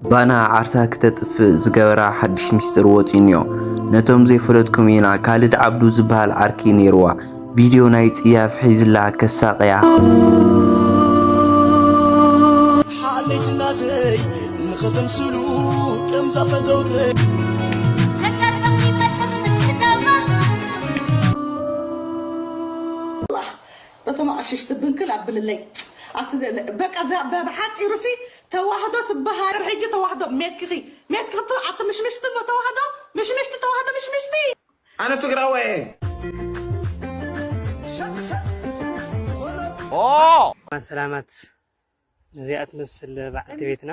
ባና ዓርሳ ክተጥፍእ ዝገበራ ሓድሽ ሚስጥር ወጺኡኒዮ። ነቶም ዘይፈለጥኩም ኢና፣ ካልድ ዓብዱ ዝበሃል ዓርኪ ነይርዋ። ቪድዮ ናይ ጽያፍ ሒዝላ ከሳቕያ። ሓለይትናተይ ንኸተምስሉ ከምዛ ፈተውተይ። ሰናት በኽሪ መጸት ምስልታማ። በቶም ኣሽሽ ትብንክል ኣብልለይ። ኣብቲ በቃ እዛ ብ-፣ ብሓጺሩ ሲ ተዋህዶ ትበሃል። ሕጂ ተዋህዶ ሜትክኺ፣ ሜትክኺ ት-፣ ኣብቲ ምሽምሽቲ ተዋህዶ፣ ምሽምሽቲ ተዋህዶ፣ ምሽምሽቲ። ኣነ ትግራዋይ እየ። ኦ! ሰላማት። ነዚኣ ትመስል በዓልቲ ቤትና።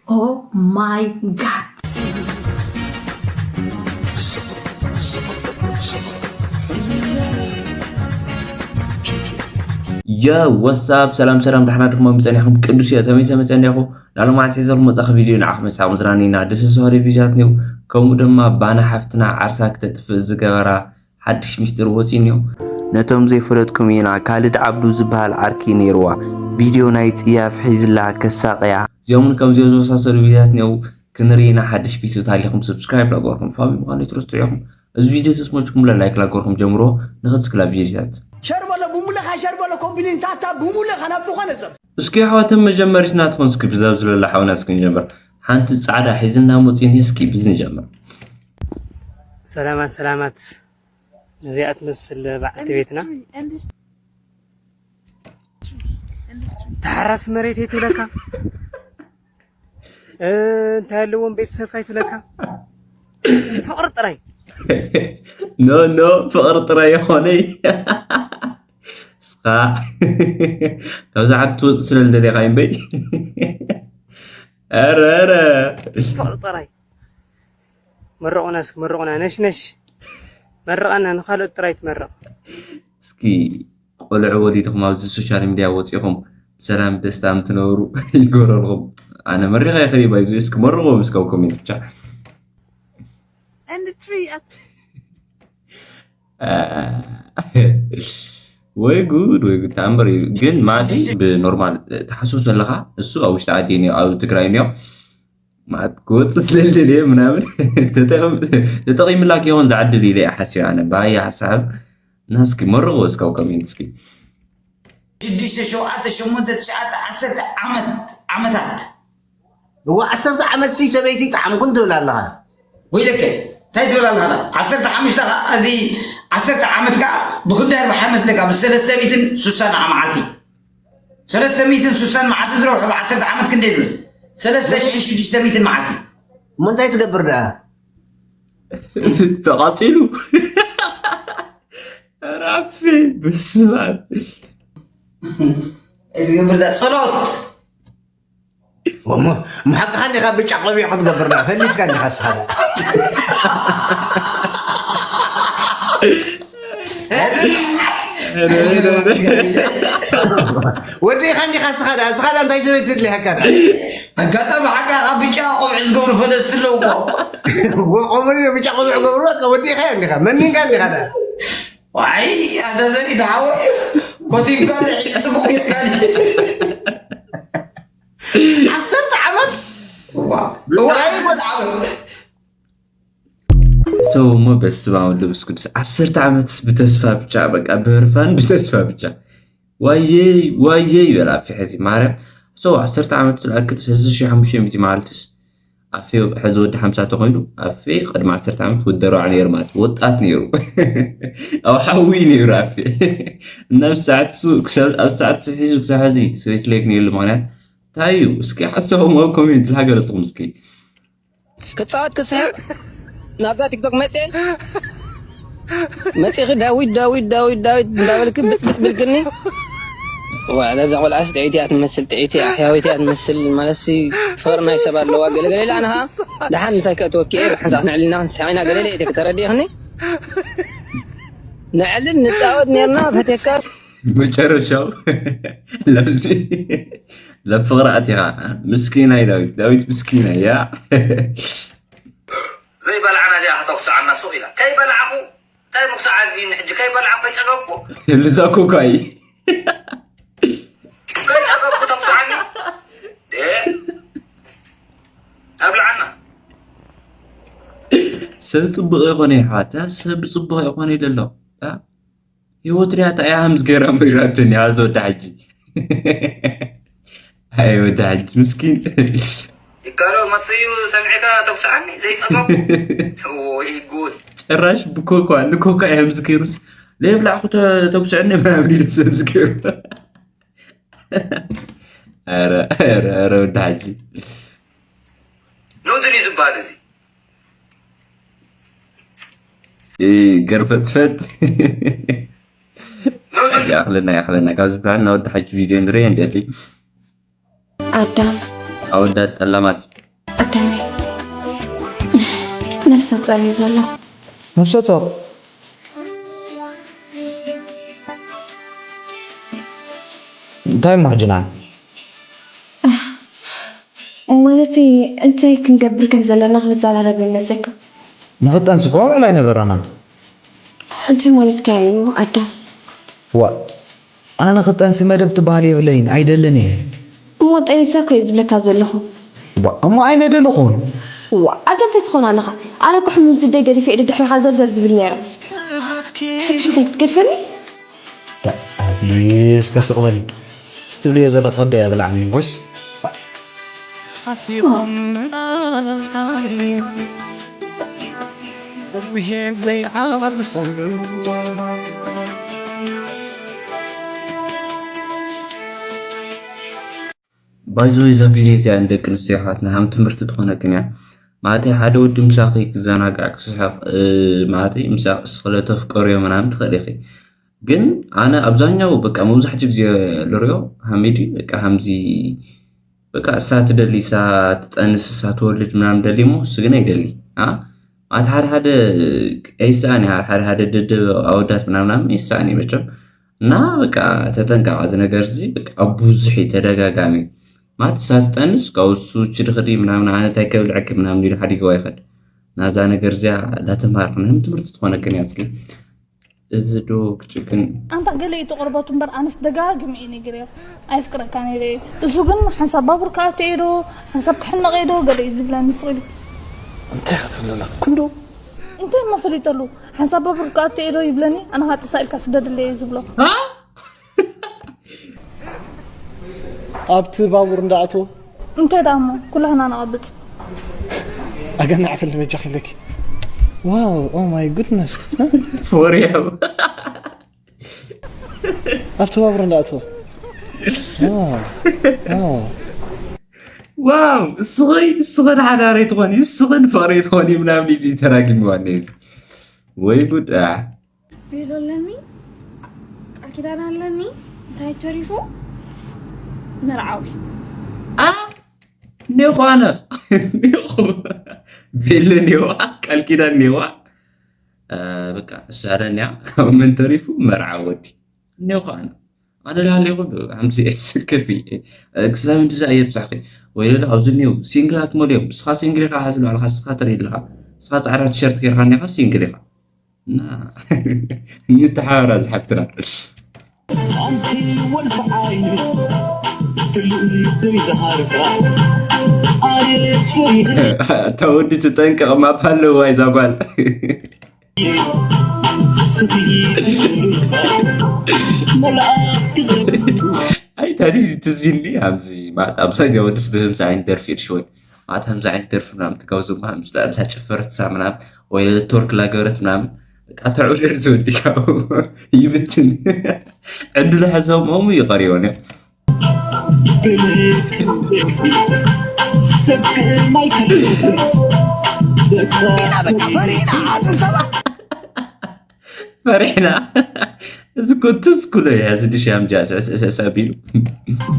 Oh my God! የ ወሳብ ሰላም ሰላም፣ ደሕና ድኹም መጸኒኹም? ቅዱስ እየ ተመይሰ መጸኒኹ። ናሎማዓት ሒዘልኩም መጻኺ ቪድዮ ንዓኹም መሳቕ መዝናኒና ደስ ዝባሃሉ ቪድዮታት ነይሩ። ከምኡ ድማ ባና ሓፍትና ዓርሳ ክተጥፍእ ዝገበራ ሓድሽ ሚስጥር ወጺኡ እኒኦ። ነቶም ዘይፈለጥኩም ኢና፣ ካልድ ዓብዱ ዝበሃል ዓርኪ ነይርዋ። ቪድዮ ናይ ጽያፍ ሒዝላ ከሳቕያ። እዚኦምን ከምዚኦም ዝመሳሰሉ ቪድዮታት እኒኦ። ክንርኢ ኢና። ሓድሽ ቤተሰብ ተሃሊኹም subscribe ላገበርኩም ፋሚሊ ምዃኑ ኣይትረስዑ ኢኹም። እዚ ቪድዮ ተስሞችኩም ለ ላይክ ላገበርኩም ጀምሮ። ንኽትስክላ ቪድዮታት ሸር በሎ ብሙሉኻ ሸር በሎ ኮምፕሊን ታታ ብሙሉኻ ናብ ዝኾነ ሰብ እስኪ ኣሕዋትን መጀመሪትና ትኾን እስኪ ብዛብ ዝለላ ሓውና እስኪ ንጀምር። ሓንቲ ጻዕዳ ሒዝና መጺኒ እስኪ ብዚ ንጀምር። ሰላማት ሰላማት ነዚኣ ትመስል በዓልቲ ቤትና ተሓራሲ መሬት እየ ትብለካ እንታይ ኣለዎም ቤተሰብካ ይትብለካ ፍቅሪ ጥራይ ኖ ኖ ፍቅሪ ጥራይ የኾነይ እስኻ ካብዛ ዓዲ ትወፅእ ስለ ዝደለኻ እምበይ ኧረ ኧረ ፍቅሪ ጥራይ መርቑና እስኪ መርቑና ነሽነሽ መርቐና ንኻልኦት ጥራይ ትመርቕ እስኪ ቆልዑ ወሊድኹም ኣብዚ ሶሻል ሚድያ ወፂኹም ብሰላም ደስታ ምትነብሩ ይግበረልኹም ኣነ መሪቐ ይኽእል ባይዙ እስኪ መርቑ እስካብ ኮሜንት ብቻ ወይ ጉድ ወይ ጉድ ተኣምር እዩ ግን ማዲ ብኖርማል ተሓስብ ዘለኻ እሱ ኣብ ውሽጢ ዓዲ ኣብ ትግራይ እኒኦ ማለት ክወፅእ ስለልደልየ ምናምን ተጠቂምላክ ይኾን ዝዓድል ኢለ ሓስዮ ኣነ ባየ ሓሳብ እና እስኪ መርቕዎ እስካብ ኮሜንት እስኪ ሽዱሽተ ሸውዓተ ሸሞንተ ትሽዓተ ዓሰርተ ዓመት ዓመታት እዋ ዓሰርተ ዓመት ሲ ሰበይቲ ጣዕምኩን ትብል ኣለኻ ወይለከ እንታይ ትብል ኣለኻ ዓሰርተ ሓሙሽተ እዚ ዓሰርተ ዓመት ከዓ ብክንደይ ኣርባሓ ይመስለካ ብሰለስተ ሚእትን ሱሳን መዓልቲ ሰለስተ ሚእትን ሱሳን መዓልቲ ዝረብሑ ብዓሰርተ ዓመት ክንደይ ዝብል ሰለስተ ሽሕን ሽዱሽተ ሚእትን መዓልቲ እሞ እንታይ ትገብር ደኣ ተቓፂሉ ራፊ ብስማት ትገብር ደኣ ጸሎት ምሓቅኻ እንዲኻ ብጫ ቆቢዕ ክትገብር ደኣ ፈሊስካ እንዲኻ ስኻ ደኣ ወዲኻ እንዲኻ ስኻ ደኣ ስኻ ደኣ እንታይ ሰበይቲ ትድልየካ ኣጋጣሚ ሓቃ ካብ ብጫ ቆብዒ ዝገብሩ ፈለስቲ ኣለዉ እኮ ቆመሪ ብጫ ቆብዒ ገብሩ በቃ ወዲኻ እንዲኻ መኒንካ እንዲኻ ደኣ ዋይ ኣዳዘሪ ተሓወ ኮቲምካ ንዒ ጽቡቕ ጌርካ ዓሰርተ ዓመት ሰው እሞ በስመ አብ ወወልድ ወመንፈስ ቅዱስ ዓሰርተ ዓመትስ ብተስፋ ብቻ በቃ ብህርፋን ብተስፋ ብቻ ዋየይ ዋየይ ይበል ኣፌ ሕዚ ማርያም ሰው ዓሰርተ ዓመት ዝኣክል ሰለስተ ሺሕ ሓሙሽተ ሚእቲ መዓልትስ ኣፌ ሕዚ ወዲ ሓምሳ ተኾይኑ ኣፌ ቅድሚ ዓሰርተ ዓመት ወዲ ኣርባዓ ነይሩ ማለት ወጣት ነይሩ ኣብ ሓዊ ነይሩ ኣፌ እና ኣብ ሰዓት እሱ ክሳብ ኣብ ሰዓት እሱ ሒዙ ክሳብ ሕዚ ሰበይቲ ለይክ ነይሉ ምክንያት እንታይ እዩ እስኪ ሓሳቦም ኣብ ኮሜንት ልሃገረፅኹም እስኪ ክጻወት ክስሕቕ ናብዛ ቲክቶክ መጽየ መጺኺ ዳዊት ዳዊት ዳዊት ዳዊት እንዳበልኪ ብጽብጽ ብልክኒ ዋ ነዛ ቆልዓስ ጥዕይቲ እያ ትመስል ጥዕይቲ እያ ኣሕያዊት እያ ትመስል ማለትሲ ፍቕሪ ናይ ሰብ ኣለዋ ገለገለ ኢላ ንኻ ደሓን ምሳይ ከእትወኪ እየ ብሓንሳእ ክንዕል ኢና ክንስሕቕ ኢና ገለለ ኢትክ ተረዲእኽኒ ነዕልን ንጻወት ኔርና ፈትየካ መጨረሻው ለምዚ ለፍቕሪ ኣቲኻ ምስኪናይ ዳዊት ዳዊት ምስኪናይ ያ ዘይበላዕና እዚኣ ከተኩስዓና ሱቕ ኢላ ከይበላዕኹ እንታይ ምኩስዓት እዩ? ሕጂ ከይበላዕኩ ከይጸገብኩ ልዛ ኮካይ ከይጸገብኩ ተኩስዓኒ። ደ ኣብልዓና። ሰብ ጽቡቕ ይኾነ ይሓታ ሰብ ጽቡቕ ይኾነ ይደሎ። ያ? ህይወት ሪያ ታ እያ ሃምዝ ገይራ መሪራትኒ። ኣዞ ወዲ ሓጂ፣ ኣይ ወዲ ሓጂ ምስኪን። ይካሎ መጽዩ ሰሚዕካ ተኩስዓኒ ዘይጸገብኩ። ወይ ጉድ። ጭራሽ ብኮኳ ንኮኳ እያ ሃምዝ ገይሩስ ለይብላዕኩ ተ- ተኩስዕኒ ምናምን ኢሉ ሰብ ዝገይሩ። ኧረ ኧረ ኧረ ወዲ ሓጂ ኑድል እዩ ዝበሃል እዚ። እ፣ ገርፈጥፈጥ። ይኣኽለና ይኣኽለና ካብ ዝበሃል ናብ ወዲ ሓጂ ቪድዮ ንርኢ እንደሊ። ኣዳም ኣወዳት ጠላማት። ኣዳመይ፣ ነፍሰ ጾር እዩ ዘሎ። ነፍሰ ጾር እንታይ እሞ ሕጂ ንዓ ማለት እንታይ ክንገብር ከም ዘለና ክንዘራረብ ይመፀካ። ንኽጠንስፎ ውዕል ኣይነበረናን። እንታይ ማለትካ እዩ ኣዳም? ዋ ኣነ ክጠንሲ መደብ ትበሃል የብለይን ኣይደልን እየ። እሞ ጠኒሰ እኮ እየ ዝብለካ ዘለኹ። ዋ እሞ ኣይነደለኹን። ዋ ኣዳም እንታይ ትኾን ኣለኻ? ኣነ እኮ ሕሙም ዝደይ ገዲፈ ኢደ ድሕሪኻ ዘብዘብ ዝብል ነይረ። ሕጂ እንታይ ክትገድፈኒ? እስከ ስቕ በል ስትብልዮ ዘለኻ ከብደ እያ ብላዕኒ ወይስ ባይዞ እዛ ቪድዮ እዚኣ ንደቂ ኣንስትዮ ኣሕዋትና ሃም ትምህርቲ ትኾነክን እያ። ማለተይ ሓደ ወዲ ምሳኺ ክዘናጋዕ ክስሕቕ ማለተይ ምሳኺ እስኽለ ተፍቀርዮ ምናምን ትኽእል ኢኺ። ግን ኣነ ኣብዛኛው በቃ መብዛሕትኡ ግዜ ልሪኦ ሃሚዲ በቃ ሃምዚ በቃ እሳ ትደሊ እሳ ትጠንስ እሳ ትወልድ ምናምን ደሊ እሞ እሱ ግን ኣይደሊ። ማለት ሓደ ሓደ ኣይሰኣን ሓደ ሓደ ደደብ ኣወዳት ምናምናምን ይሰኣን መቸም እና በቃ ተጠንቀቕ። እዚ ነገር እዚ በቃ ኣብ ብዙሕ እዩ ተደጋጋሚ ማለት እሳ ትጠንስ ካብ እሱ ችድኽዲ ምናምን ኣነ እንታይ ከብልዐኪ ምናምን ኢሉ ሓዲግዋ ይኸድ ናዛ ነገር እዚያ ዳተምሃርክን ትምህርቲ ትኾነክን እያ እስኪ እዚ ዶ ክጭክን ኣንታ ገለ እዩ ተቆርበቱ እምበር ኣነስ ደጋግም እዩ ነግርዮ ኣይፍቅረካ ነይረ እዩ እሱ ግን ሓንሳብ ባቡር ክኣተ እዩ ዶ ሓንሳብ ክሕነቕ እዩ ዶ ገለ እዩ ዝብለኒ ስቕ ኢሉ እንታይ ክትብለና ክንዶ እንታይ እሞ ፈሊጠሉ ሓንሳብ ባቡር ክኣተ እዩ ዶ ይብለኒ ኣነ ከዓ ጥሳ ኢልካ ስደድለይ እዩ ዝብሎ ኣብቲ ባቡር እንዳኣተወ እንታይ ደኣ እሞ ኩላህና ንቐብፅ ኣገናዕ ፈሊ በጃኺ ኢለኪ ዋው ኦ ማይ ጉድነስ ፈሪሑ ኣብቲ ባቡር እንዳኣተወ ዋው ዋው ዋው እስኺ እስኺ ንሓዳረይ ትኾኒ እስኺ ንፍቕረይ ትኾኒ ምናምን ኢሉ ተራጊምዋ ነዚ ወይ ጉድ ኣሕ ቬሎ ኣለኒ ቃል ኪዳን ኣለኒ እንታይ ተሪፉ መርዓዊ ኔኹ ኣነ ኔኹ ቬሎ ኔዋ ቃል ኪዳን ኔዋ በቃ እሳደን እያ ካብ መን ተሪፉ መርዓ ወዲ እኔኹ ኣነ ኣነ ላለ ይኹን ከምዚ ኤትስከፊ ክሳብ እንድዛ እየ ብሳኺ ወይ ለለ ኣብዚ እኒው ሲንግላት ሞልዮም ንስኻ ሲንግል ኢኻ ሓዚ ንባዕልኻ ንስኻ ትርኢ ኣለኻ ንስኻ ፃዕዳ ቲሸርት ገይርካ እኒኻ ሲንግል ኢኻ እና ንተሓባራ ዝሓብትና እታ ወዲ ትጠንቀቕ ማፕ ኣለዋ እዛ ጓል ኣይ ታዲ ትዚኒ ኣብዚ ማለት ኣብዛኛው ወድስ ብህምዚ ዓይነት ደርፊ እድሽወይ ማለት ከምዚ ዓይነት ደርፊ ምናምን ትጋብዞማ ምስ ላጨፈረት ሳ ምናምን ወይ ቶርክ ላገበረት ምናምን በቃ ተዕውደር ዝወዲካ ይብትን ዕድሉ ሕዞም ኦሙ ይቐርዮ ነ ኢና በቃ ፈሪና ኣቱም ሰባት ፈሪሕና እዚ እኮ ትስኩሎ እዩ ሕዚ ድሻም ጃስዕስዕስዕስ ኣቢሉ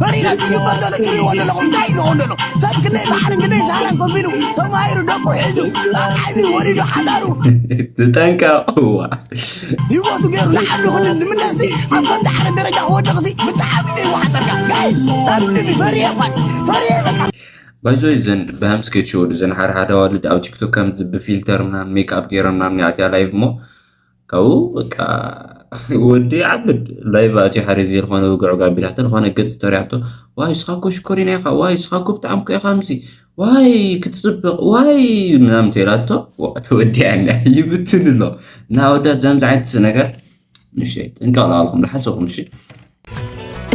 ፈሪና ዝግበር ዘሎ ትሪእዎ ዘለኹም እንታይ እዩ ዝኾን ዘሎ ሰብ ክንደይ ባሕርን ክንደይ ሰሃራን ኮፍ ኢሉ ተማሂሩ ደቁ ሒዙ ኣብ ዓቢ ወሊዱ ሓዳሩ ትጠንቀቕዋ ህይወቱ ገይሩ ንዓዱ ክልል ንምለስ ኣብ ከምዚ ዓይነት ደረጃ ክወድቕ ሲ ብጣዕሚ እዩ ይወሓጠልካ ጋይስ ብጣዕሚ ፈሪየ እኳ ፈሪየ በቃ ባይዞይ ዘን ብሃም ስኬች ወዱ ዘን ሓደ ሓደ ኣዋልድ ኣብ ቲክቶክ ከምዚ ብፊልተር ምናምን ሜክኣፕ ገይሮም ምናምን ይኣትያ ላይቭ እሞ ካብኡ በቃ ወዲ ይዓብድ። ላይቭ ኣትዩ ሓደ ግዜ ዝኾነ ውግዕ ውግዕ ኣቢላቶ፣ ዝኾነ ገጽ ተሪኣቶ፣ "ዋይ እስኻ እኮ ሽኮሪና ኢኻ፣ ዋይ እስኻ እኮ ብጣዕሚ እኮ ኢኻ ምሲ፣ ዋይ ክትጽብቕ፣ ዋይ" ምናምን ተይላቶ፣ ዋ፣ ተወዲኣና ይብትን ኣሎ። እና ኣወዳት ዘምዚ ዓይነት ነገር ንእሽተይ ጥንቃቕ ለኣልኩም፣ ለሓሰኹም፣ እሺ?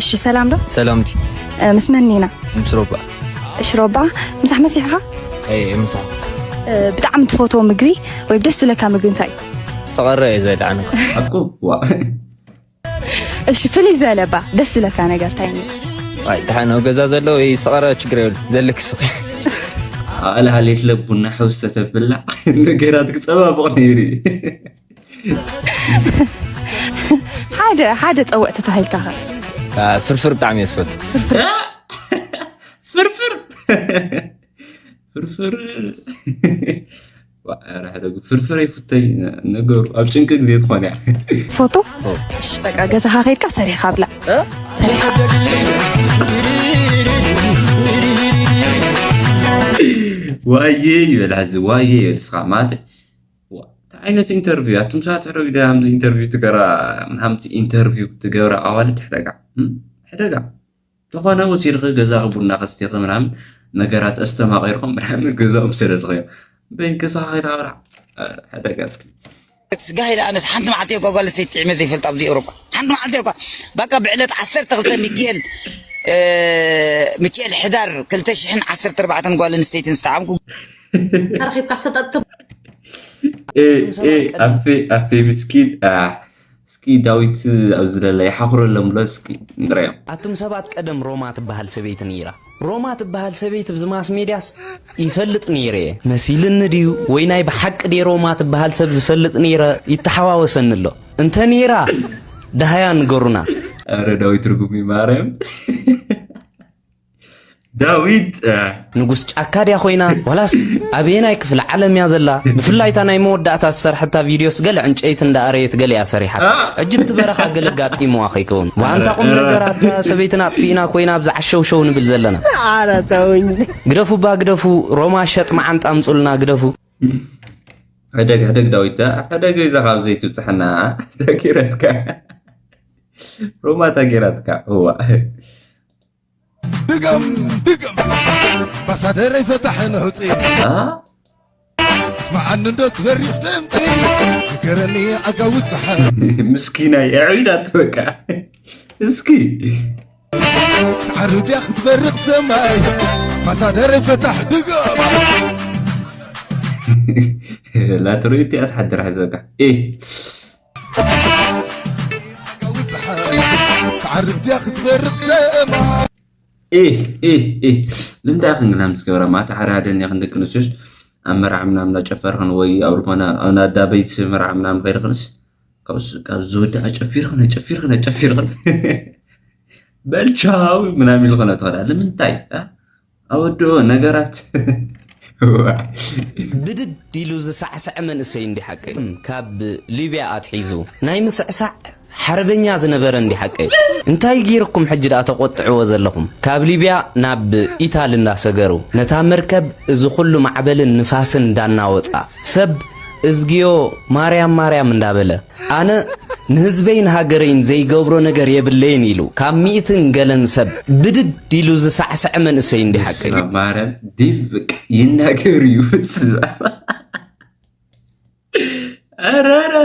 እሺ፣ ሰላም ዶ? ሰላምቲ። እ፣ ምስ መን ኢና? ምስ ሮባ። እሺ፣ ሮባ፣ ምሳሕ መሲሕኻ? ኣይ፣ ምሳሕ። እ፣ ብጣዕሚ ትፈትዎ ምግቢ ወይ ደስ ዝብለካ ምግቢ እንታይ እዩ? ዝተቐረ እዩ ዘድዓኒ። ሓቁ? ዋ። እሺ፣ ፍልይ ዝበለ እባ ደስ ዝብለካ ነገር እንታይ እዩ? ኣይ፣ ደሓን ኣብ ገዛ ዘሎ ወይ ዝተቐረ ችግር የብሉ። ዘለኪ ስኺ። ኣለ ሃሌት ለቡና ሕውስ ተተብላ ነገራት ክጸባበቕ ነይሩ እዩ። ሓደ፣ ሓደ ጸውዕ ተታሂልካ ኸ? አ፣ ፍርፍር ብጣዕሚ እየ ዝፈቱ። ፍርፍር? ፍርፍር? ዋ፣ ኧረ ሕደጉ። ፍርፍር ይፍተይ ነገሩ። ኣብ ጭንቂ ግዜ ትኾን እያ። ፎቶ? እሺ፣ በቃ ገዛኻ ኸይድካ ሰሪሕካ ብላ። እ? ሰሪሕካ። ዋየ ይበል፣ ሕዚ ዋየ ይበል። እስኻ ማለት ዋ፣ እንታይ ዓይነት ኢንተርቪው? ኣቱም ሰባት ሕደግ ደ ሃምዚ ኢንተርቪው ትገራ፣ ሃምዚ ኢንተርቪው ትገብራ ኣዋልድ ሕደጋ። እም? ሕደጋ። ተኾነ ወሲድኺ ገዛኺ ቡና ከስቲኺ ምናምን ነገራት ኣስተማቒርኩም ምናምን ገዛኦም ሰደድኽዮ። በይን ገዛኻ ከይዳ ብላ። ኧረ፣ ሕደጋ እስኪ። ስጋይ ለኣነስ ሓንቲ መዓልቲ እኳ ጓል ኣንስተይቲ ጥዒመ ዘይፈልጥ ኣብዚ ኤውሮጳ። ሓንቲ መዓልቲ እኳ። በቃ ብዕለት ዓሰርተ ክልተ ሚካኤል፣ እ፣ ሚካኤል ሕዳር ክልተ ሽሕን ዓሰርተ ኣርባዕተን ጓል ኣንስተይትን ዝተዓምኩ። ተረኺብካ ሰጠጥኩም። ኤ፣ ኤ፣ ኣፌ፣ ኣፌ ምስኪን። አ፣ እስኪ ዳዊት ኣብዚ ለለ ይሓኽረሎም ብሎ እስኪ ንርኦም። ኣቱም ሰባት ቀደም ሮማ ትበሃል ሰበይቲ ነይራ። ሮማ ትበሃል ሰበይቲ ብዚ ማስ ሜድያስ ይፈልጥ ነይረ እየ። መሲልኒ ድዩ ወይ ናይ ብሓቂ ድየ ሮማ ትበሃል ሰብ ዝፈልጥ ነይረ ይተሓዋወሰኒ ኣሎ። እንተ ነይራ ደሃያ ንገሩና። ኣረ ዳዊት ርጉም እዩ ማርያም። ዳዊት፣ እ። ንጉስ ጫካ ድያ ኮይና? ዋላስ ኣበየናይ ክፍለ ዓለም እያ ዘላ? ብፍላይ እታ ናይ መወዳእታ ዝሰርሐታ ቪድዮስ ገለ ዕንጨይቲ እንዳኣረየት ገለ እያ ሰሪሓታ። እ። ዕጅብቲ በረኻ ገለ ጋጢምዋ ከይከውን። ዋንታ ቁም እ። ነገራት እታ ሰበይትና ኣጥፊእና ኮይና ኣብዚ ዓሸውሸው ንብል ዘለና። ኣረ ተውኝ። ግደፉ እባ ግደፉ፣ ሮማ ሸጥ መዓንጣ ኣምጹልና ግደፉ። ሕደግ፣ ሕደግ ዳዊት፣ እ፣ ሕደግ እዛ ካብ ዘይትብጽሐና፣ ታጊረትካ። ሮማ ታጊራትካ፣ እዋ። ድገም፣ ድገም። ኣምባሳደር ኣይፈታሕን ኣውፅእ። አ? እስማዓኒ እንዶ ትበሪኽ ድምፂ። ንገረኒ ኣጋውፅሓ። ምስኪናይ፣ ኣዕቢዳቶ በቃ። እስኪ። ትዓርብ ድያ ክትበርቕ ሰማይ? ኣምባሳደር ኣይፈታሕ ድገም። ላትሮ እቲኣ ትሓድር ሓዚ በቃ። ኤ። ኣጋውፅሓ። ትዓርብ ድያ ክትበርቕ ሰማይ? ኤህ፣ ኤህ፣ ኤህ። ንምንታይ ክንግና ምስ ገብረ ማታ ሓደ ሓደ እኒኣ ክንደቂ ኣንስትዮስ ኣብ መርዓ ምናምን እናጨፈርኽን ወይ ኣብ ዝኾነ ኣብ ኣዳበይት መርዓ ምናምን ከይድኽንስ ካብስ-፣ ካብ ዝወዲ ኣጨፊርኽን፣ ኣጨፊርኽን፣ ኣጨፊርኽን። በል ቻው ምናምን ኢልኽን ትኸዳ። ንምንታይ? እ? ኣወድኦ ነገራት። ብድድ ኢሉ ዝሳዕስዐ መንእሰይ እንዲ ሓቀይ። ካብ ሊብያ ኣትሒዙ ናይ ምስዕሳዕ ሓርበኛ ዝነበረ እንዲ ሓቀይ። እንታይ ገይርኩም ሕጂ ደኣ ተቆጥዕዎ ዘለኹም? ካብ ሊብያ ናብ ኢታሊ እንዳሰገሩ ነታ መርከብ እዚ ኩሉ ማዕበልን ንፋስን እንዳናወጻ ሰብ እዝግዮ ማርያም ማርያም እንዳበለ ኣነ ንህዝበይን ሃገረይን ዘይገብሮ ነገር የብለይን ኢሉ ካብ ሚእትን ገለን ሰብ ብድድ ኢሉ ዝሳዕስዐ መንእሰይ እንዲ ሓቀይ። በስመ ኣብ ማርያም ዲቭ በቃ ይናገር እዩ። በስመ ኣብ። ኧረ፣ ኧረ።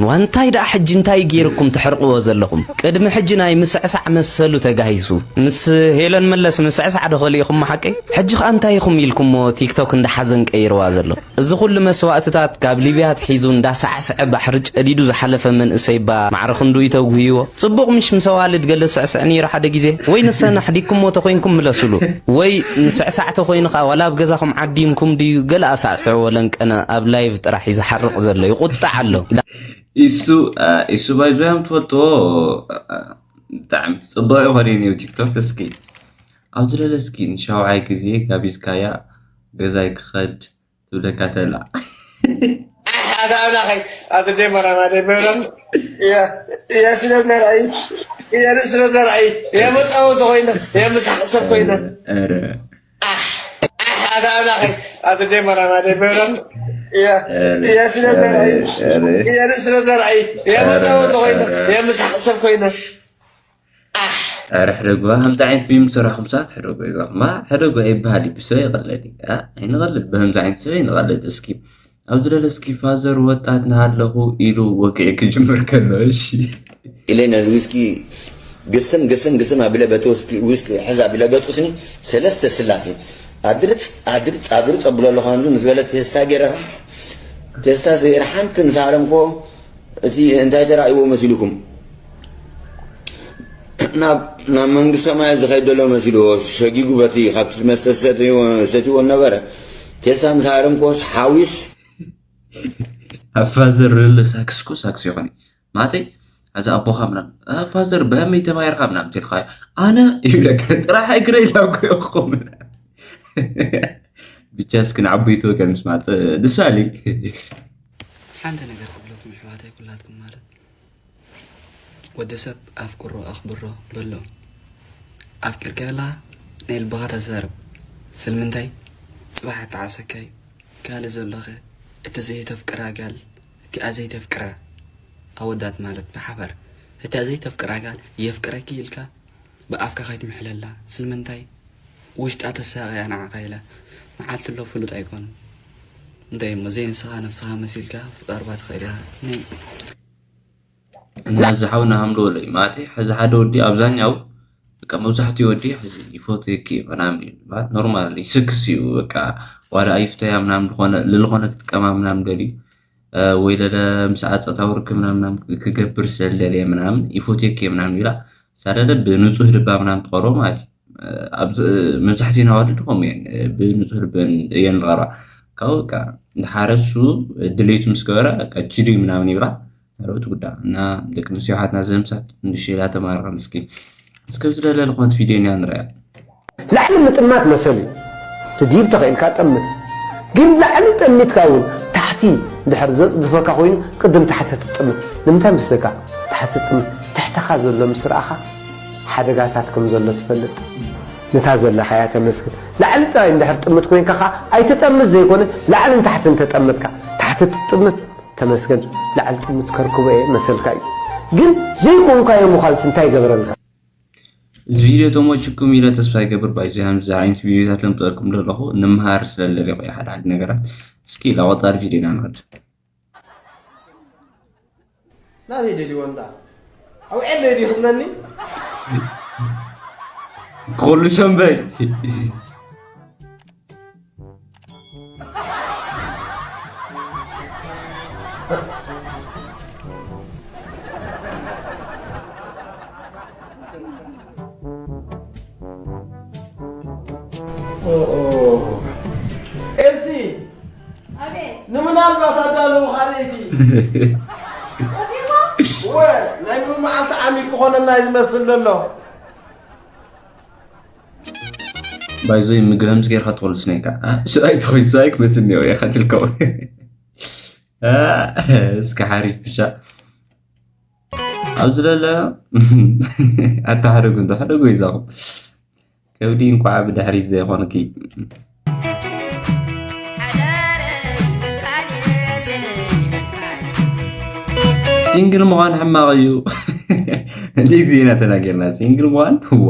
ዋንታይ ደኣ ሕጂ እንታይ ገይርኩም ትሕርቕዎ ዘለኹም? ቅድሚ ሕጂ ናይ ምስዕሳዕ መሰሉ ተጋሂሱ። ምስ ሄለን መለስ ምስዕሳዕ ዶ ከሊእኹም ሓቀይ? ሕጂ ኸኣ እንታይ ኢኹም ኢልኩሞ ቲክቶክ እንዳ ሓዘን ቀይርዋ ዘሎ? እዚ ኩሉ መስዋእትታት ካብ ሊብያ ኣትሒዙ እንዳሳዕስዐ ባሕሪ ጨዲዱ ዝሓለፈ መንእሰይ እባ ማዕረ ክንድኡ እዩ ተጉህይዎ። ጽቡቕ ምሽ ምስ ኣዋልድ ገለ ስዕስዕ ነይሩ ሓደ ግዜ? ወይ ንሰን ኣሕዲግኩሞ ተኾይንኩም ምለሱሉ። ወይ ምስዕሳዕ ተኾይኑ ኸኣ ዋላ ኣብ ገዛኹም ዓዲምኩም ድዩ ገለ ኣሳዕስዕዎ ለንቀነ ኣብ ላይቭ ጥራሕ እዩ ዝሓርቕ ዘሎ። ይቑጣዕ ኣሎ። ኢሱ፣ አ፣ ኢሱ ባይዞያም ትፈልጥዎ፣ አ፣ አ፣ ብጣዕሚ ጽቡቕ እዩ ኸሪን እዩ ቲክቶክ። እስኪ ኣብዚ ለለ እስኪ ንሻውዓይ ግዜ ጋቢዝካያ ገዛይ ክኸድ ትብለካ ተላ። ኣታ ኣምላኸይ፣ ኣቲ ደይ መራማ ደይ በረም። ያ፣ ያ ስለ ነራይ፣ ያ ስለ ነራይ፣ ያ መጻወቲ ኮይነ፣ ያ መሳሕ ሰብ ኮይነ። ኧረ። ኣታ ኣምላኸይ፣ ኣቲ ደይ መራማ ደይ በረም። እያ፣ እያ፣ ስለ ዘርኣይ፣ እያ፣ ርእሲ ስለ ዘርኣይ፣ እያ፣ መጻወቲ ኮይነ፣ እያ፣ መሳቂ ሰብ ኮይነ። ኣሕ። ኣረ ሕደጉ፣ ከምዚ ዓይነት ቢም ሰራኹም ሰባት ሕደጉ፣ እዛ ማ ሕደጉ ኣይበሃል እዩ፣ ብሰብ ይቐለድ እዩ። ኣ፣ ኣይንቐልድ፣ ብከምዚ ዓይነት ሰብ ኣይንቐልድ። እስኪ ኣብዚ ለለ እስኪ ፋዘር ወጣት እናሃለኹ ኢሉ ወግዒ ክጅምር ከሎ፣ እሺ። ኢለ ነዚ ዊስኪ ግስም፣ ግስም፣ ግስም ኣቢለ በቲ ዊስኪ፣ ዊስኪ ሕዝ ኣቢለ ገጹ ስኒ ሰለስተ ስላሴ ኣድርጽ፣ ኣድርጽ፣ ኣድርጽ ኣብሎ ኣለኹ። ከምዚ ምስ በለ ቴስታ ገይረ፣ ቴስታ ገይረ ሓንቲ ምስ ሃረምኮ፣ እቲ እንታይ ተራእይዎ መሲልኩም? ናብ፣ ናብ መንግስቲ ሰማያት ዝኸይድ ዘሎ መሲልዎ፣ ሸጊጉ በቲ ካብቲ መስተ ሰትይዎ፣ ሰትይዎ ነበረ። ቴስታ ምስ ሃረምኮስ ሓዊስ ኣብ ፋዘር ርለ ሳክስኮ ሳክስ ይኾን ማለተይ፣ እዚ ኣቦኻ ምናምን፣ "እ፣ ፋዘር፣ በመይ ተማሂርካ?" ምናምን ተልካ፣ "ኣነ?" ይብለካ፣ "ጥራሕ እግረ ኢላጎ ይኹም." ብቻ እስኪ ንዓበይቱ ወገን ምስማዕ፣ እ፣ ደስ በሃሊ። ሓንቲ ነገር ክብለኩም ኣሕዋተይ ኩላትኩም ማለት፣ ወዲ ሰብ ኣፍቅሮ ኣኽብሮ በሎ። ኣፍቂርካዮ ኣለኻ፣ ናይ ልብኻ ተዛረብ። ስለምንታይ? ጽባሕ ኣተዓሰካ እዩ። ካልእ ዘሎኸ፣ እቲ ዘይተፍቅራ ጋል፣ እቲኣ ዘይተፍቅራ ኣወዳት ማለት ብሓባር፣ እቲኣ ዘይተፍቅራ ጋል የፍቅረኪ ኢልካ ብኣፍካ ከይትምሕለላ። ስለምንታይ? ውሽጣ ተሳቕያ ንዓኻ ኢላ። መዓልቲ ኣሎ ፍሉጥ ኣይኮነን። እንታይ እሞ ዘይንስኻ ነብስኻ መሲልካ ክትቐርባ ትኽእል ኢኻ። ናይ እና እዚ ሓውና ሃምዶ ወለ እዩ ማለት እዩ። ሕዚ ሓደ ወዲ ኣብዛኛው፣ በቃ መብዛሕትኡ ወዲ ሕዚ ይፈትየኪ እዩ ምናምን እዩ ማለት ኖርማል ይስክስ እዩ። በቃ ዋላ ኣይፍተያ ምናምን ዝኾነ፣ ልልኾነ ክጥቀማ ምናምን ደልዩ፣ እ፣ ወይ ለለ ምስ ኣጸታው ርክብ ምናምን ምናምን ክገብር ስለ ዝደለየ ምናምን ይፈትየኪ እየ ምናምን ኢላ፣ ሳደለ ብንጹህ ልባ ምናምን ትቐርቦ ማለት እዩ። እ፣ ኣብዚ መብዛሕትኡ ኣዋልድ ከምኡ እየን፣ እ፣ ብንጹህ ልበን እየን ዝቐርባ። ካብኡ በቃ እንድሓረ እሱ ድሌቱ ምስ ገበረ፣ በቃ ችዲ ምናምን ይብላ። ካልኦት ጉዳ እና ደቂ ኣንስትዮ ኣሓትና ዘምሳት ንእሽቶ ኢላ ተማርኸን እስኪ። እስከ ኣብዚ ደለ ዝኾነት ቪድዮ እኒኣ ንርኣያ። ላዕሊ ምጥማት መሰል እዩ። ትድይብ ተኽኢልካ ጠምት። ግን ላዕሊ ጠሚትካ እውን ታሕቲ ድሕር ዘጽድፈካ ኮይኑ ቅድም ታሕቲ ትጥምት። ንምንታይ መስለካ? ታሕቲ ትጥምት። ትሕተኻ ዘሎ ምስ ረኣኻ ሓደጋታት ከም ዘሎ ትፈልጥ። ነታ ዘለኻያ ተመስግን። ላዕሊ ጥራይ እንድሕር ጥምት ኮይንካ ኸዓ ኣይትጠምት ዘይኮነ ላዕልን ታሕትን ተጠመትካ ታሕቲ ትጥምት። ተመስገን፣ ላዕሊ ጥምት ከርክቦ እየ መሰልካ እዩ። ግን ዘይኮንካዮ ምዃንስ እንታይ ይገብረልካ? እዚ ቪድዮ ተመችኩም ኢለ ተስፋ ይገብር። ባይዚ ከምዚ ዓይነት ቪድዮታት ለምጠልኩም ዘለኹ ንምሃር ስለ ዝደለኹ እየ ሓደ ሓደ ነገራት። እስኪ ናብ ቀጻሊ ቪድዮ ኢና ንኸድ። ናበይ ደልይዎ እንዳ? ኣብ ኤለይ ድዩ ክብለኒ? ኩሉ ሰንበይ። ኦ፣ ኦ። ኤልሲ፣ ኣቤት። ንምናልባት ኣዳለዉ ካልእቲ። ወዲኻ? ወ፣ ናይ ሎሚ መዓልቲ ዓሚል ክኾነና እዩ ዝመስል ዘሎ። ባይዞይ ምግቢ ከምዚ ጌርካ ትኾልስ ነይካ። እ? ሰብኣይ ትኾይ፣ ሰብኣይ ክመስል እኒኦ፣ እየ ኸትልከው። እ፣ እስከ ሓሪፍ ብቻ። ኣብዚ ለለ ኣታ ሕደጉ፣ እንዶ ሕደጉ ይዛኹም። ከብዲ እንኳዕ ብድሕሪት ዘይኾንኪ። ሲንግል ምዃን ሕማቕ እዩ። እንደ ግዜ ኢና ተናገርና፣ ሲንግል ምዃን፣ እዋ።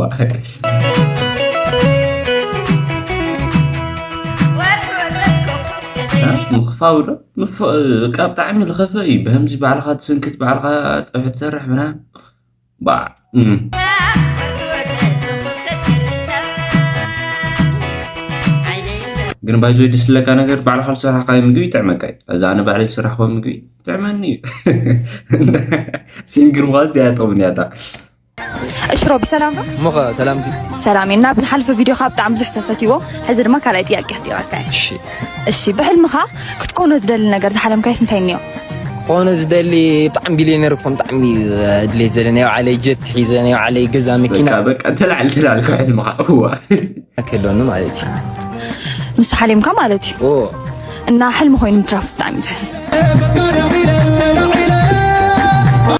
ምኽፋው ዶ? ምፍ-፣ በቃ ብጣዕሚ ዝኸፍእ እዩ። ብከምዚ ባዕልኻ ትስንክት፣ ባዕልኻ ጸብሒ ትሰርሕ ምናምን። ባዕ። እም። ግን ባይዞ ደስ ዝለካ ነገር ባዕልኻ ዝሰራሕካዮ ምግቢ ይጥዕመካ እዩ። እዛ ኣነ ባዕለይ ዝሰራሕክዎ ምግቢ ይጥዕመኒ እዩ። ሲንግል ምዃን እዚኣ ጥቕሚ እያ እታ። እሺ ሮቢ፣ ሰላም ዶ? እሞ ኸ ሰላም ድዩ? ሰላም ኢና። ብዝሓለፈ ቪድዮኻ ብጣዕሚ ብዙሕ ሰብ ፈትይዎ። ሕዚ ድማ ካልኣይ ጥያቄ ክጥይቐካ እየ። እሺ። እሺ፣ ብሕልምኻ ክትኮኖ ዝደሊ ነገር ዝሓለምካዮስ እንታይ እኒኦ? ክኾኖ ዝደሊ ብጣዕሚ ቢልዮነር ክኾን ብጣዕሚ እዩ ድሌት ዘለኒ። ናይ ባዕለይ ጀት ሒዘ፣ ናይ ባዕለይ ገዛ፣ መኪና። በቃ፣ በቃ፣ ተላዕል፣ ተላዕል፣ ካብ ሕልምኻ። እዋ። ክህልወኒ ማለት እዩ። ንሱ ሓሊምካ ማለት እዩ። ኦ። እና ሕልሚ ኮይኑ ምትራፍ ብጣዕሚ እዩ ዘሕዝን።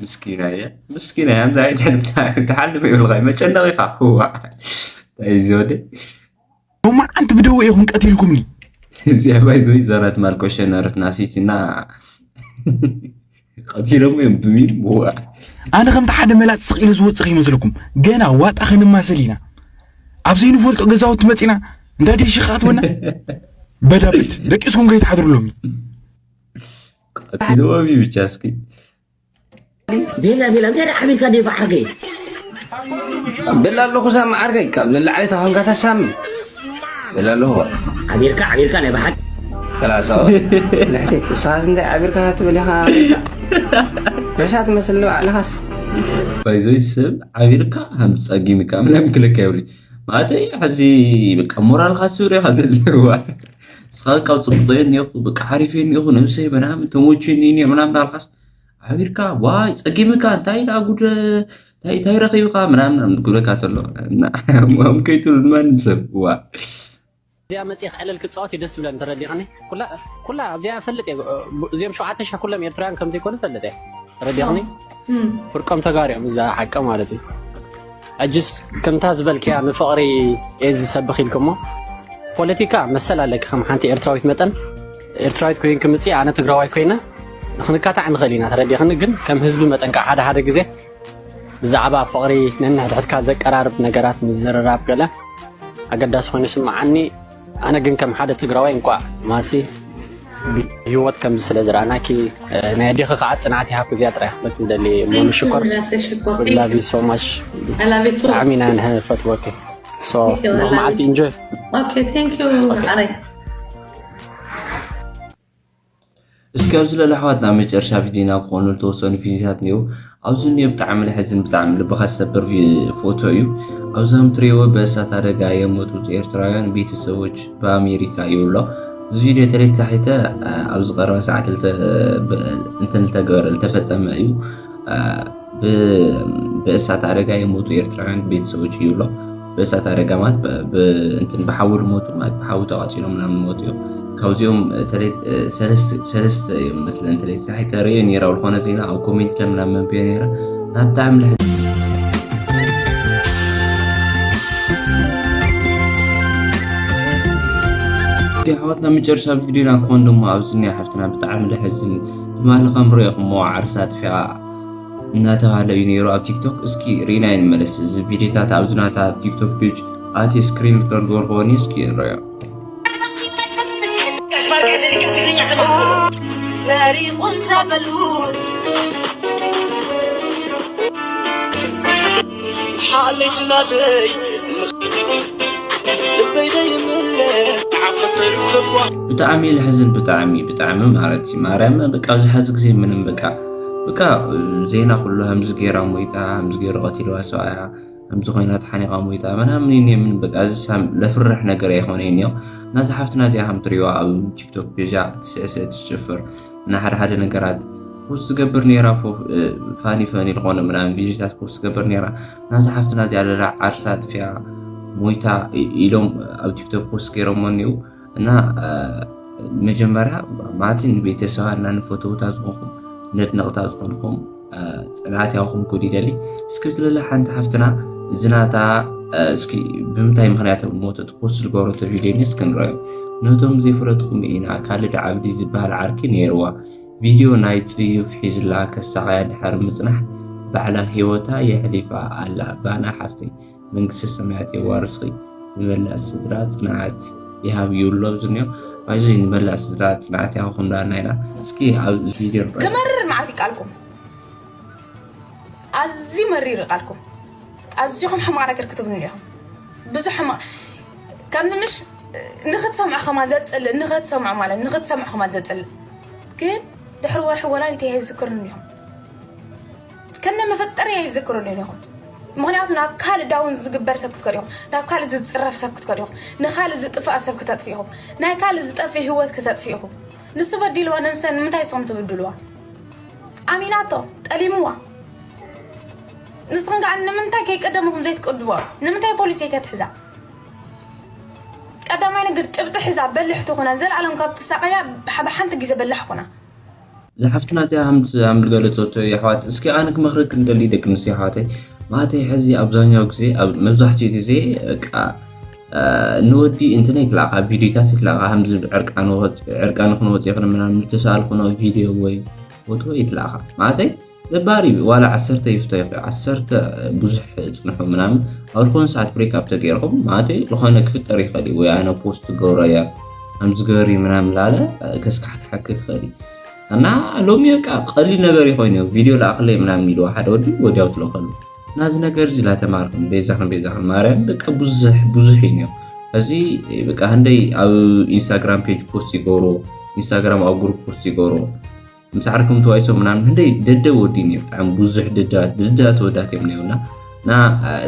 ምስኪና እያ፣ ምስኪና እያ። እንታይ ዓይነት ሕልሚ ትሓልም ይብልኻ? መጨነቒ ኢኻ። እዋ። እንታይ እዩ እዚ ወደይ? ሎማዓንቲ ብደወ ኢኹም ቀቲልኩምኒ። እዚኣ ባይዘይ ዘራት ማልኮሸ ነርት ናሲሲና ቀቲሎም እዮም ብሚም። ዋ ኣነ ከምቲ ሓደ መላጥ ስቕ ኢሉ ዝወፅእ ይመስለኩም? ገና ዋጣ ክንማሰል ኢና። ኣብ ዘይንፈልጦ ገዛውቲ መፂና እንዳ ዲሽ ክኣትወና። በዳቢት ደቂስኩም ከይትሓድሩ ሎሚ። ቀቲልዎም እዩ ብቻ። እስኪ ቤላ ቤላ እንታይ ደኣ ዓቢርካ ደይ ዓርከይ? በላ ኣለኹ ሳሚ ዓርከይ፣ ካብ ንላዕሊ ተኾንካ ተሳሚ። በላ ኣለኹ። ዓቢርካ ዓቢርካ ናይ ብሓቂ ከላሳ ልሕቴት እሳት እንታይ ዓቢርካ ትብል ኢኻ? ሬሳ ትመስል ንባዕልኻስ። ባይዞይ ሰብ ዓቢርካ ከም ጸጊምካ ምናምን ክልካ ይብሉ። ማለተይ ሕዚ በቃ ሞራልካ ስብር ኢኻ ዘለዋ። እስኻ ካብ ጽቡቕ እየ እኒኦኹ፣ በቃ ሓሪፍ እየ እኒኦኹ፣ ነብሰይ ምናምን ተሞችኒ እየ ምናምን ኣልካስ ዓቢርካ ዋይ ጸጊምካ እንታይ ደኣ ጉድ እንታይ እንታይ ረኺብካ ምናምን ምናምን ክብለካ ተሎ። እና እም ከይትብሉ ማንም ሰብ ዋ እዚኣ መፅእ ክዕለል ክፃወት እዩ ደስ ዝብለን ተረዲኻኒ። ኩላ ኩላ ኣብዚኣ ፈልጥ እየ እዚኦም ሸውዓተ ሺሕ ኩሎም ኤርትራውያን ከም ዘይኮኑ ፈልጥ እየ ተረዲኻኒ። ፍርቆም ተጋሪኦም እዛ ሓቂ ማለት እዩ። ሕጅስ ከምታ ዝበልክያ ንፍቕሪ እየ ዝሰብኽ ኢልክሞ ፖለቲካ መሰል ኣለኪ ከም ሓንቲ ኤርትራዊት መጠን ኤርትራዊት ኮይንኪ ምፅእ ኣነ ትግራዋይ ኮይነ ክንካታዕ ንኽእል ኢና ተረዲኽኒ ግን ከም ህዝቢ መጠን ከዓ ሓደ ሓደ ግዜ ብዛዕባ ፍቕሪ ነንሕድሕድካ ዘቀራርብ ነገራት ምዝርራብ ገለ ኣገዳሲ ኮይኑ ይስምዓኒ ኣነ ግን ከም ሓደ ትግራዋይ እንቋዕ ማሲ ብህይወት ከምዚ ስለ ዝረኣናኪ ናይ ኣዴኺ ከዓ ፅንዓት ይሃብኪ እዚኣ ጥራይ ክብለኪ ዝደሊ ሙሉ ሽኮር That's a shukor. We love you so much I love you too. ብጣዕሚ ኢና ንፈትወኪ so Thank you, I love መዓልቲ you. Enjoy Okay, thank you. Aray. እስኪ ኣብዚ ለለ ኣሕዋት ናብ መጨረሻ ቪዲዮና ክኾኑ ዝተወሰኑ ቪዲዮታት እኒው ኣብዚ እኒኦ ብጣዕሚ ለሕዝን ብጣዕሚ ልብኻ ዝሰብር ቪ- ፎቶ እዩ። ኣብዛም ትሪዎ በእሳት ኣደጋ የሞቱት ኤርትራውያን ቤተሰቦች በአሜሪካ ይብሎ። እዚ ቪዲዮ ተለይት ሳሒተ ኣብዚ ቀረበ ሰዓት ልተ- ብ- እንትን ልተገበረ ልተፈጸመ እዩ። ብ- በእሳት አደጋ የሞቱ ኤርትራውያን ቤተሰቦች ይብሎ። በእሳት አደጋ ማለት በ- በ- እንትን ብሓዊ ልሞቱ ማለት ብሓዊ ተቃፂሎም ምናምን ሞቱ እዮም። ካብዚኦም ተለይ- ሰለስተ ሰለስተ እዮም መስለን ተለይ ሳሒተ ርእየ ነይረ ዝኾነ ዜና ኣብ ኮሜንት ደ ምናምን መንብዮ ነይረ ናብ ብጣዕሚ ልሕዝን ሓወትና መጨረሻ ቪዲዮና ክኾን ድማ ኣብዚ ናይ ሓፍትና ብጣዕሚ ልሕዝን ትማሊ ከም ርእኹሞ ዓርሳ ኣጥፊኣ እናተባህለ እዩ ነይሩ ኣብ ቲክቶክ። እስኪ ርኢና ይንመለስ። እዚ ቪዲዮታት ኣብዚ ናታ ቲክቶክ ፔጅ ኣቲ ስክሪን ከርግበርክዎ እስኪ ንረዮ። ብጣዕሚ ልሕዝን ብጣዕሚ ብጣዕሚ ማለት እዩ ማርያም በቃ ኣብዚ ሓዚ ግዜ ምንም በቃ በቃ ዜና ኩሉ ከምዚ ገይራ ሞይታ ከምዚ ገይሩ ቀቲልዋ ሰብኣያ ከምዚ ኮይና ተሓኒቓ ሞይታ ምናምን እዩ ምን በቃ እዚ ሳም ለፍርሕ ነገር ኣይኮነ እዩ ናዛ ሓፍትና እዚኣ ከም ትሪዋ ኣብ ቲክቶክ ፔጃ ትስዕስዕ ትጭፍር እና ሓደ ሓደ ነገራት ፖስት ትገብር ነይራ ፋኒ ፈኒ ዝኾነ ምናምን ቪዲዮታት ፖስት ትገብር ነይራ ናዛ ሓፍትና እዚኣ ለላ ዓርሳ ኣጥፊኣ ሞይታ ኢሎም ኣብ ቲክቶክ ፖስት ገይሮሞ እኒው እና መጀመርያ ማለት ንቤተሰባ እና ንፈተውታ ዝኾንኩም ነድነቕታ ዝኾንኩም ፅንዓት ያኹም ክብል ይደሊ እስኪ ዝለለ ሓንቲ ሓፍትና እዝናታ እስኪ ብምንታይ ምክንያት ሞተት ፖስት ዝገበረቶ ቪድዮ ኒ እስኪ ንረዮ ነቶም ዘይፈለጥኩም ኢና ካልድ ዓብዲ ዝበሃል ዓርኪ ነይርዋ ቪድዮ ናይ ፅዩፍ ሒዝላ ከሳቐያ ድሓር ምፅናሕ ባዕላ ህይወታ የሕሊፋ ኣላ ባና ሓፍተይ መንግስተ ሰማያት የዋርስኺ ንመላእ ስድራ ፅንዓት ይሃብ ይብሎ ዝኒኦ ባይዞ ንመላእ ስድራ ፅንዓት ይሃብኩም ዳና ኢና እስኪ ኣብ ቪድዮ ንረኣ ክመርር መዓት ይቃልኩም ኣዝዩ መሪር ቃልኩም ኣዝኹም ሕማቕ ነገር ክትብሉ ኢኹም ብዙሕ ሕማቕ ከምዚ ምሽ ንክትሰምዑ ከማ ዘፅልእ ንክትሰምዑ ማለት ንክትሰምዑ ከማ ዘፅልእ ግን ድሕሪ ወርሒ ወላዲት እየ ዝዝክርኒ ኢኹም ከነ መፈጠሪ እየ ዝዝክርኒ ኢኹም ምክንያቱ ናብ ካልእ ዳውን ዝግበር ሰብ ክትከዱ ኢኹም ናብ ካልእ ዝፅረፍ ሰብ ክትከዱ ኢኹም ንካልእ ዝጥፋእ ሰብ ክተጥፍ ኢኹም ናይ ካልእ ዝጠፍእ ህይወት ክተጥፍ ኢኹም ንሱ በዲልዋ ነብሰ ንምንታይ ስኹም ትብድልዋ ኣሚናቶ ጠሊምዋ ንስኹም ከዓ ንምንታይ ከይቀደምኹም ዘይትቅድምዋ ንምንታይ ፖሊስ ዘይተትሕዛ ቀዳማይ ነገር ጭብጢ ሒዛ በልሕ ትኹና ዘልኣለም ካብ ትሳቀያ ብሓንቲ ግዜ በላሕ ኩና ዝሓፍትና እዚኣ ሃምል ገለፀቶ የሕዋት እስኪ ኣነ ክመክረክ ንደሊ ደቂ ኣንስትዮ ኣሕዋተይ ማለተይ ሕዚ ኣብዛኛው ግዜ መብዛሕትኡ ግዜ በቃ ንወዲ እንትን ይትላእካ ቪዲዮታት ይትላእካ ከምዚ ዕርቃኑ ክንወፅ ይኽእል ምናምን ዝተሰኣልኩኖ ቪዲዮ ወይ ፎቶ ይትላእካ ማለተይ ነባሪ ዋላ ዓሰርተ ይፍቶ ይኽእል ዓሰርተ ብዙሕ ፅንሑ ምናምን ኣብ ዝኾነ ሰዓት ብሬክ ኣብ ተገይርኩም ማለተይ ዝኾነ ክፍጠር ይኽእል ወይ ኣነ ፖስት ገብሮ እያ ከምዚ ገበሪ ምናምን ላለ ከስካሕክሐክ ይኽእል እና ሎሚ በቃ ቀሊል ነገር ይኮይኑ ቪዲዮ ለኣክለይ ምናምን ኢልዋ ሓደ ወዲ ወዲያው ትለኸሉ ናዚ ነገር እዚ ላተማርኩም ቤዛኽን ቤዛኽን ማርያም በቃ ብዙሕ ብዙሕ እዩ ነው እዚ በቃ ህንደይ ኣብ ኢንስታግራም ፔጅ ፖስት ይገብሮ ኢንስታግራም ኣብ ግሩፕ ፖስት ይገብሮ ምሳዕርኩም ተዋይሶ ምናምን ህንደይ ደደብ ወዲ ነው ብጣዕሚ ብዙሕ ደደባት ደደባት ወዳት እዮም ነውና እና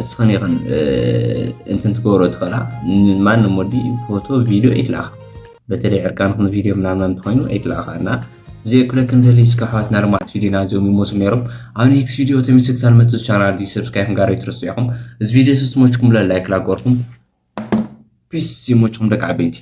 እስኽን ይኽን እንትን ትገብሮ ትኽእላ ማንም ወዲ ፎቶ ቪዲዮ ይትላኻ በተለይ ዕርቃንኩም ቪዲዮ ምናምን እንተኾይኑ ኣይትላእኻ እና እዚ የኩለክ እንደሊ እስከ ኣሕዋትና ልማት ቪዲዮና እዚኦም ይመስሉ ነይሮም ኣብ ኔክስት ቪዲዮ ተመልሰ ክሳብ መፅእ ቻናል እዚ ሰብስክራይብ ጋር ይትረሱ ኢኹም እዚ ቪዲዮ ስስ ሞችኩም ለ ላይክ ላገርኩም ፒስ ይሞችኩም ደቂ ዓበይቲ